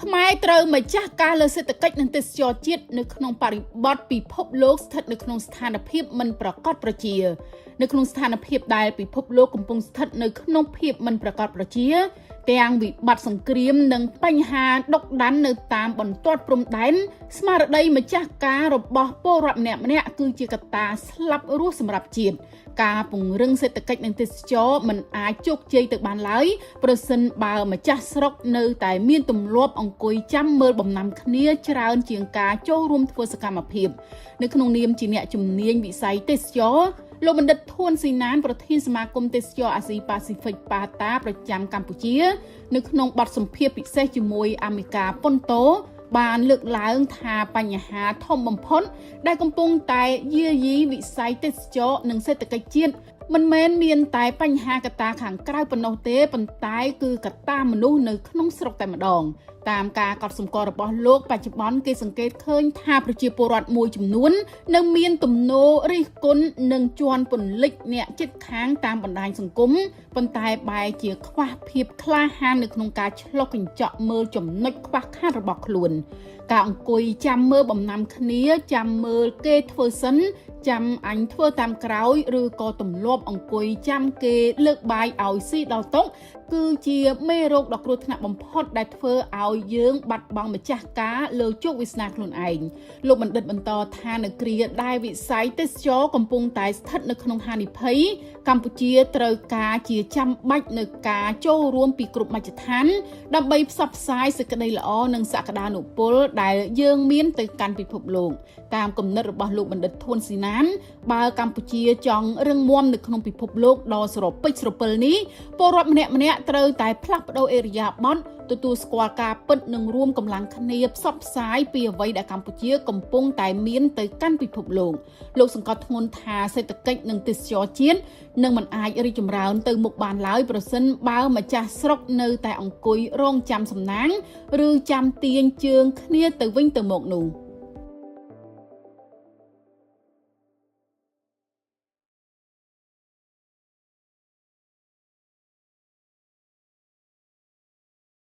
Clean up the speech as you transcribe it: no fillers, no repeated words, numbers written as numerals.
ខ្មែរត្រូវម្ចាស់ការលើសេដ្ឋកិច្ចនិងទេសចរជាតិនៅក្នុងបរិបទពិភពលោកស្ថិតនៅក្នុងស្ថានភាពមិនប្រកបប្រជានៅក្នុងស្ថានភាពដែលពិភពលោកកំពុងស្ថិតនៅក្នុងភាពមិនប្រកបប្រជាទាំងវិបត្តិសង្គ្រាមនិងបញ្ហាដុកដាននៅតាមបន្ទាត់ព្រំដែនស្មារតីម្ចាស់ការរបស់ពលរដ្ឋម្នាក់ៗគឺជាកត្តាស្លាប់រស់សម្រាប់ជាតិការពង្រឹងសេដ្ឋកិច្ចនិងទេសចរមិនអាចជោគជ័យទៅបានឡើយប្រសិនបើម្ចាស់ស្រុកនៅតែមានទម្លាប់អង្គុយចាំមើលបំណាំគ្នាច្រើនជាងការចូលរួមធ្វើសកម្មភាពនៅក្នុងនាមជាអ្នកជំនាញវិស័យទេសចរលោកបណ្ឌិតធួនស៊ីណានប្រធានសមាគមទេសចរអាស៊ីប៉ាស៊ីហ្វិកប៉ាតាប្រចាំកម្ពុជា នៅក្នុងបទសម្ភាសន៍ពិសេសជាមួយអាមេរិកាប៉ុនតូបានលើកឡើងថាបញ្ហាធំបំផុតដែលកំពុងតែយាយីវិស័យទេសចរនិងសេដ្ឋកិច្ចជាតិមិនមែនមានតែបញ្ហាកត្តាខាងក្រៅប៉ុណ្ណោះទេប៉ុន្តែគឺកត្តាមនុស្សនៅក្នុងស្រុកតែម្ដងតាមការកត់សម្គាល់របស់លោកបច្ចុប្បន្នគេសង្កេតឃើញថាប្រជាពលរដ្ឋមួយចំនួននៅមានទំនោររិះគន់និងជន់ពន្លិចអ្នកជិតខាងតាមបណ្ដាញសង្គមប៉ុន្តែបែរជាខ្វះភាពក្លាហាននៅក្នុងការឆ្លុះកញ្ចក់មើលចំណុចខ្វះខាតរបស់ខ្លួនការអង្គុយចាំមើលបំណាំគ្នាចាំមើលគេធ្វើសិនចាំអញធ្វើតាមក្រោយឬក៏ទម្លាប់អង្គុយចាំគេលើកបាយឲ្យស៊ីដល់តុគឺជាមេរោគដ៏គ្រោះថ្នាក់បំផុតដែលធ្វើឲ្យយើងបាត់បង់ម្ចាស់ការលើជោគវាសនាខ្លួនឯងលោកបណ្ឌិតបន្តថានៅគ្រាដែលវិស័យទេសចរកំពុងតែស្ថិតនៅក្នុងហានិភ័យកម្ពុជាត្រូវការជាចាំបាច់នៅការចូលរួមពីគ្រប់មជ្ឈដ្ឋានដើម្បីផ្សព្វផ្សាយសេចក្តីល្អនិងសក្តានុពលដែលយើងមានទៅកាន់ពិភពលោកតាមគំនិតរបស់លោកបណ្ឌិតធួនស៊ីណានបើកម្ពុជាចង់រឹងមាំនៅក្នុងពិភពលោកដ៏ស្រពេចស្រពិលនេះពលរដ្ឋម្នាក់ៗត្រូវតែផ្លាស់ប្ដូរឥរិយាបថទទួលស្គាល់ការពិតនិងរួមកម្លាំងគ្នាផ្សព្វផ្សាយពីអ្វីដែលកម្ពុជាកំពុងតែមានទៅកាន់ពិភពលោកលោកសង្កត់ធ្ងន់ថាសេដ្ឋកិច្ចនិងទេសចរជាតិនឹងមិនអាចរីកចម្រើនទៅមុខបានឡើយប្រសិនបើម្ចាស់ស្រុកនៅតែអង្គុយរងចាំសំណាងឬចាំទាញជើងគ្នាទៅវិញទៅមកនោះ។